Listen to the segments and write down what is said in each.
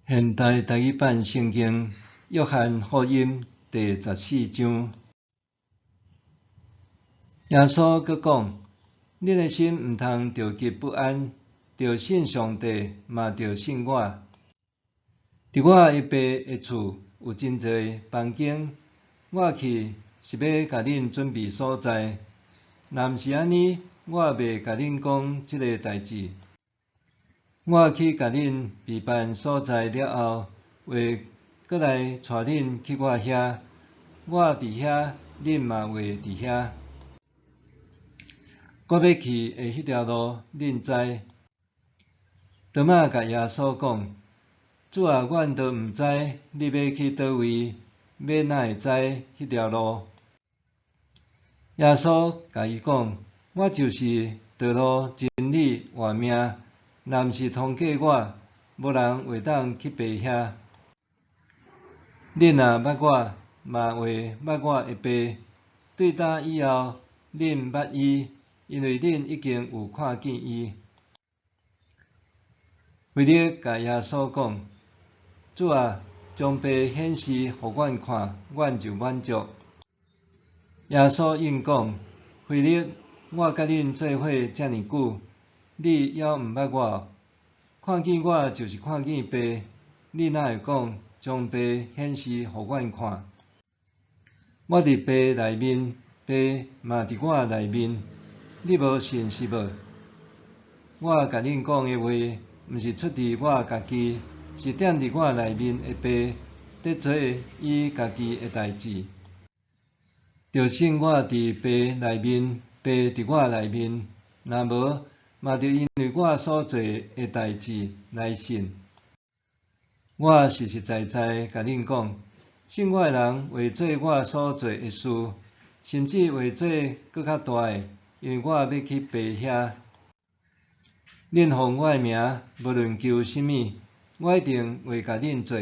現代台語版聖經約翰福音第十四章，耶穌閣講：恁的心毋通著急不安，著信上帝，嘛著信我。佇我的爸的厝有真濟房間，我去是欲共恁準備所在。若毋是按呢，我袂共恁講這个代誌。我去共恁備辦所在了後，會閣來帶恁去我遐。我佇遐，恁嘛會佇遐。我欲去的彼條路，恁知。多馬共耶穌講：主啊，阮都毋知你欲去佗位，欲哪會知彼條路？耶穌共伊講：我就是道路、真理、活命。若毋是通過我，無人會當去爸遐。恁若捌我，嘛會捌我的爸。對今以後，恁捌伊，因為恁已經有看見伊。腓力共耶穌講：主啊，將爸顯示予阮看，阮就滿足。耶穌應講：腓力，我佮恁做伙遮爾久，你猶毋捌我？看見我就是看見爸，你哪會講將爸顯示予阮看？我佇爸內面，爸嘛佇我內面，你無信是無？我共恁講的話，毋是出佇我家己，是踮佇我內面的爸，佇做伊家己的代誌。著信我佇爸內面，爸佇我內面，若無，嘛著因為我所做的代誌來信。我實實在在共恁講，信我的人會做我所做的事，甚至會做閣較大的，因為我欲去爸遐。恁奉我的名，無論求啥物，我一定會共恁做，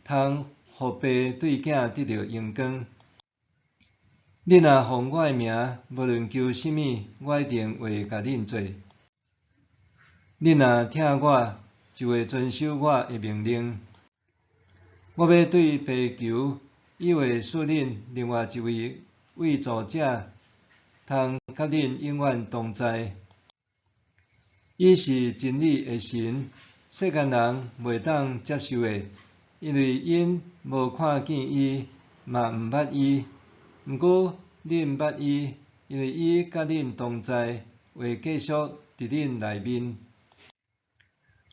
通予爸對囝得著榮光。恁若奉我的名，無論求啥物，我一定會共恁做。恁若疼我，就會遵守我的命令。我欲對爸求，伊會賜恁另外一位慰助者，通佮恁永遠同在。伊是真理的神，世間人袂當接受的，因為𪜶無看見伊，嘛毋捌伊。毋過恁捌伊，因為伊佮恁同在，會繼續佇恁內面。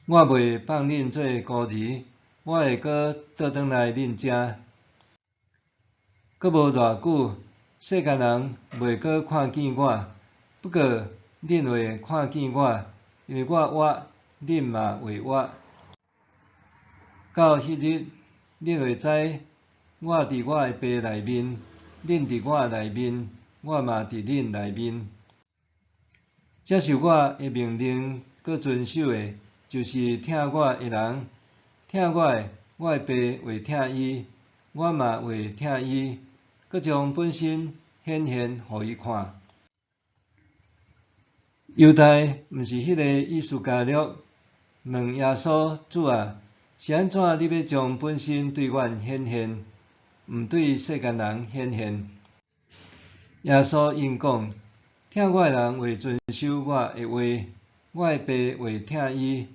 我袂放恁做孤兒，我會閣倒轉來恁遮。閣無偌久，世間人袂閣看見我，不過恁會看見我，因為我活，恁嘛會活。到彼日，恁會知我佇我的爸內面，恁佇我內面，我嘛佇恁內面。接受我的命令，閣遵守的，就是疼我的人。疼我的，我的爸會疼伊，我嘛會疼伊，閣將本身顯現予伊看。猶大，毋是彼个伊斯加略，問耶穌：主啊，是按怎你欲將本身對阮顯現，毋對世間人顯現？耶穌應講：疼我的人會遵守我的話，我的爸會疼伊，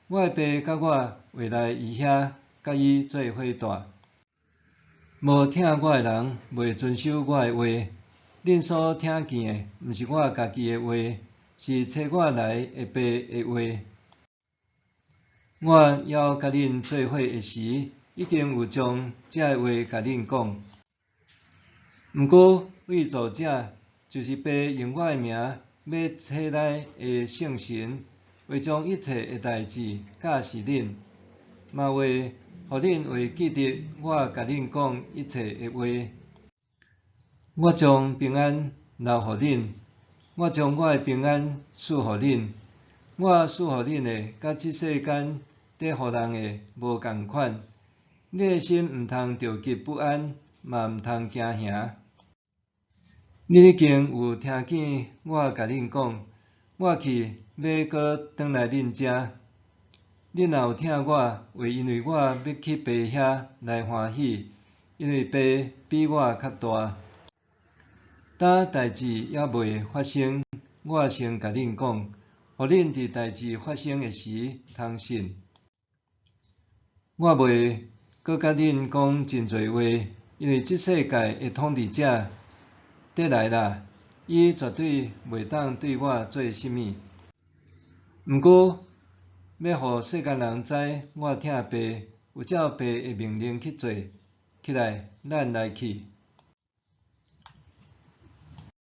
我的爸佮我會來伊遐，佮伊做伙蹛。無疼我的人，袂遵守我的話。恁所聽見的，毋是我家己的話，是差我來的爸的話。我猶佮恁做伙的時，已經有將這个話共恁講。毋過慰助者，就是爸用我的名欲差來的聖神，會將一切的代誌教示恁，嘛會予恁會記得我共恁講一切的話。我將平安留予恁，我將我的平安賜予恁。我賜予恁的，佮這世間佇予人的無仝款。恁的心毋通著急不安，嘛毋通驚嚇。恁已經有聽見我共恁講，我去欲閣轉來恁遮。恁若有疼我，會因為我欲去爸遐來歡喜，因為爸比我較大。今代誌猶未發生，我先共恁講，予恁佇代誌發生的時通信。我袂閣佮恁講真濟話，因為這世界的統治者佇來啦，伊絕對袂當對我做啥物。毋過，欲予世間人知我疼爸，有照爸的命令去做。起來，咱來去。